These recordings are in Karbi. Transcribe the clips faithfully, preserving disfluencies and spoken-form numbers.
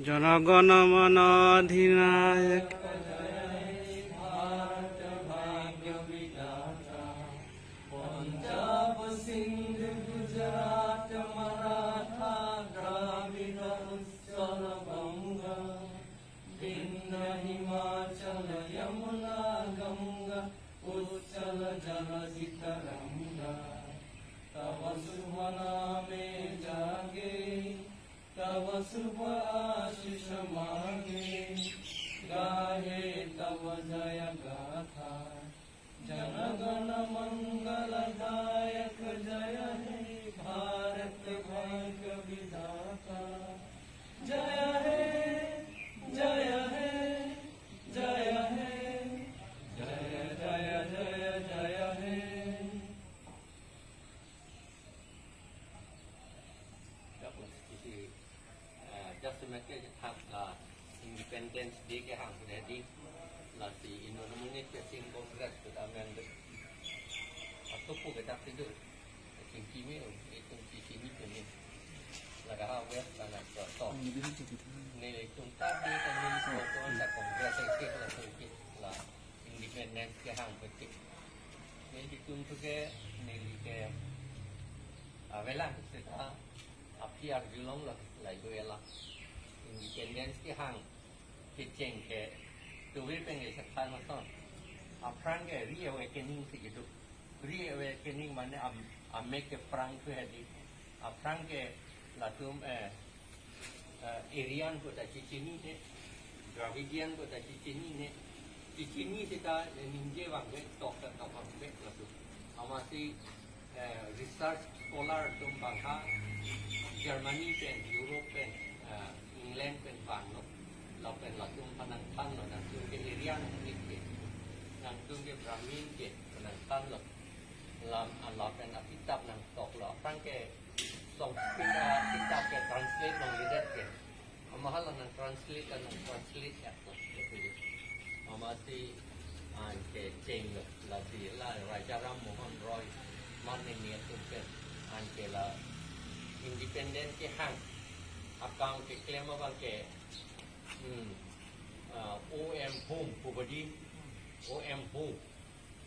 জনগণ মন অধিনায়ক। पंजाब सिंध गुजरात मराठा द्राविड़ उत्कल बंग विंध्य हिमाचल यमुना गंग उच्छल जलधि तरंग तव शुभ नामे जागे तव शुभ आशीष मागे गाहे तव जय गाथा जन गण मंगल दायक जय हे भारत भाग्य विधाता जय हे जय हे जय हे जय जय जय जय हे Just a message thak la Independence Day kehang pu hedi lasi inut amonit ke ching Congress pu ta amen do. Atopu ke dak sidu ching kimi itum chini kimi. Laga ha west la na to to. Ne itum ta di ta ni to to sa Congress ke la to ke la Independence kehang pu ke. Ne itum tu ke ne ke avela seta aphi arjulong la la ibu ela. Independence kehang kecheng ke tuwi pen ke sakhan mason. Aphrang ke reawakening si kedo. Reawakening mane am amek ke phrang thu hedi. Aphrang ke latum eh, eh Aryan pu ta chichinine, Dravidian pu ta chichinine. Chichini seta eh, ningje vangve tok ta tok vangve latum. Amatsi eh, research scholar atum bangha Germany pen, Europe pen, eh, England pen vanglo. Lapen latum aphan nangthanlo, nangtum ke Aryan amonit ke, nangtum ke Brahmin ke nangthanlo. Lam lapen akitap nangtoklo. Aphrang ke Sanskrit akitap ke translate longledet ke. Ama hala nang translate nang translate ya. Amatsi anke chenglo lasi la Raja Ram Mohan Roy mane ni atum pen anke la independent kehang akam keklem abang ke hmm, ah, O M Home pu badi O M Home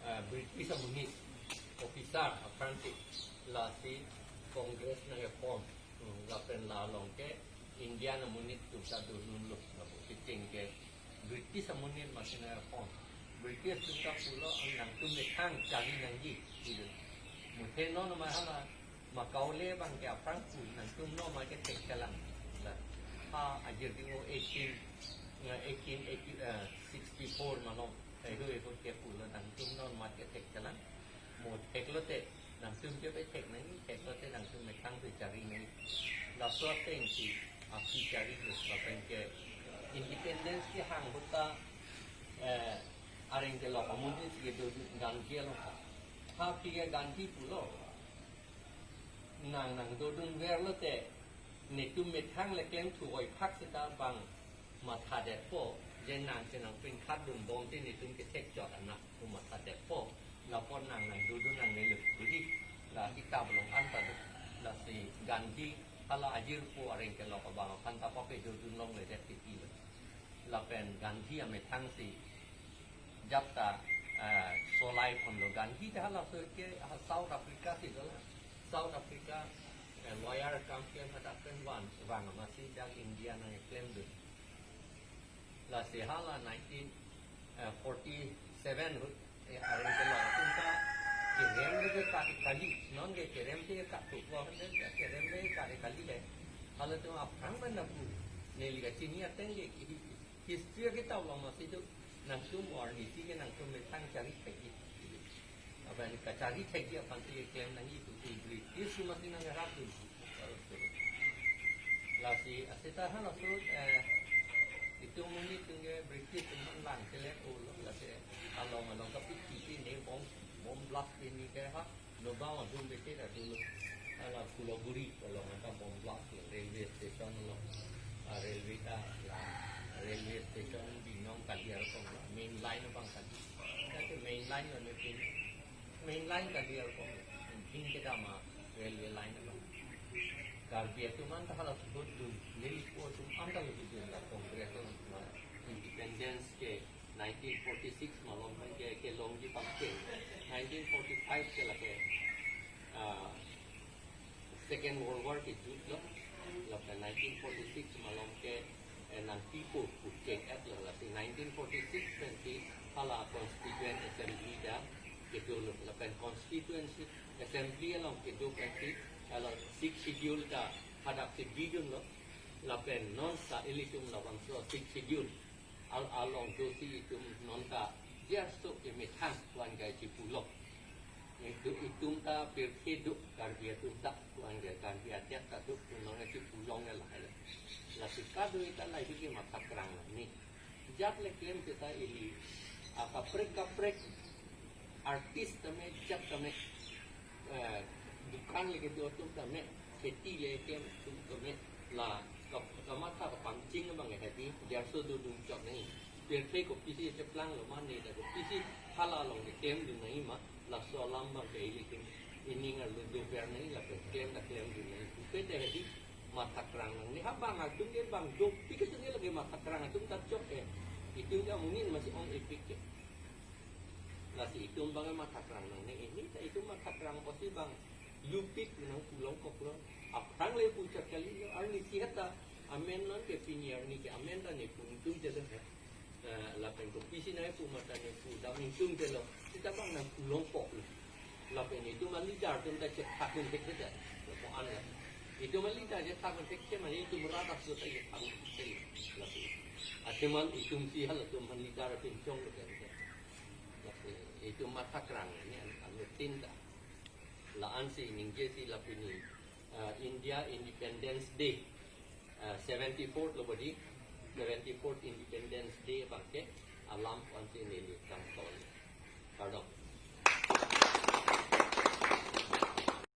ah, British amonit officer aphrang ke lasi Congress nang form hmm, lapen la along ke Indian amonit atum ta dodunlo lapu kecheng ke British amonit masi nang form. British atum ta pulo ang nangtum methang charli nangji pulo. Muthe non ma hala Makaule abang ke aphrang pu nangtum non ma kethek chelang. La ha ajir di o eighteen eh, eighteen eighty eh, sixty-four malom. Ehu ehu ke pulo nangtum non ma kethek chelang. Mo theklote nangtum ke pe thek nangji, theklote nangtum methang pe charli nangji. Laso ateng si aphi charlilo lapen ke independence kehang ahut ta eh, areng kelok amonit si kedo Gandhi along ta. Ha aphi ke Gandhi pulo. Nang nangdodun verlote netum methang le klem thu voiphak seta bang mathadetpo, je nang chenang pringkhat dunbom te netum kethek chot anak pu mathadetpo. Lapu nang nangdodun nangne le pu di. La kitap along an ta do. Lasi Gandhi hala ajirpo areng kelok abang aphan ta papedodun longledet titi lo. Lapen Gandhi amethang si japta eh, solai ponlo. Gandhi ta halaso ke ha South Africa si dolang. South Africa eh, lawyer akam ke hadak pen van vang amatsi dak India nang klemdun. Lasi hala nineteen forty-seven ahut eh, areng kelok atum ta kerem ke kali kali, non ke kerem ke kali kali le. Halatum aphrang mana pu neli kachini ateng ke hi- history akitap along masi do. Nangtum arnisi ke nangtum methang charli thekji. Aphan kacharli thekji aphan si klem nangji pu British atum masi nang rapdun. Lasi aseta halaso eh, itum amonit atum ke British atum aphan lang chelet olo, lasi along along kapiti pine bomb bomb blast pine ke ha, no bang adum bete ta dolo. Hala Kulaburi along anta bomb blast lo, railway station lo. Ah, railway ta la railway station binong kali arkom lo, main line abang kali. Dak main line lo ne pin. Main line kali arkom lo. Pin kedam a railway line abang. Karbi atum anta hala sudut dun, neli ko atum anta lo dun. Second World War kejutlo, lapen nineteen forty-six malom ke eh, nangpipo pu cheng-etlo, lasi nineteen forty-six pensi hala constituent assembly ta kedolo, lapen constituency assembly along kedo pensi hala Sixth Schedule ta hadak si bidunlo, lapen non ta ilitum labangso Sixth Schedule al along dosi itum non ta jaso kemethang pu-an kai chipulong. Itum, itum ta pirthe do, Karbi atum ta pu-an kai, Karbi ajat ta do pu-an kai chipulong lahai. Lasi kadokave ta lahai ke mathakrang nangji. Jat le klem seta ili akaprek kaprek artist tame, jat tame, eh, dukan le kedo atum tame, kheti le keklem atum tame, la ka-, kamatha kapangcheng abang hedi, jaso dodun chok nangji. Pirthe kopisi cheplanglo ma, ne ta kopisi hala along keklemdun nangji ma, laso alam abang ke ilitum ining arlo dover nangji, lapen klem ta klemdun nangji. Pupe te hedi mathakrang nangne, ha bang atum ke bang dopik atum ke lake mathakrang atum ta chok ke. Itum ke amonit masi ong-epik ke. Lasi itum abang mathakrang nangne, ini ta itum mathakrang pusi bang lupik nangpulongkoklo. Aphrang le puchot kalilo, arnisi heta amen non ke, pini arni ke amen ta nepu ingtungtelo he. Eh, lapen kopisi nangpu ma ta nepu dam ingtungtelo. Seta bang nangpulongkoklo. Lapen itum a-leader atum ta chethak un thekthedet. Lapu-an la. Itum a-leader chethak un thekthe mane itum rat aso ta chethak un thekthe. Lapen ateman itum si halatum a-leader atum chonglo ke. Lapen itum mathakrang nangji an, anuttin ta. La-an si ningjesi lapu ini, uh, India Independence Day, uh, seventy-fourth lo bodi, seventy-fourth Independence Day abang ke alam pu-an si neli kangton. Kardom.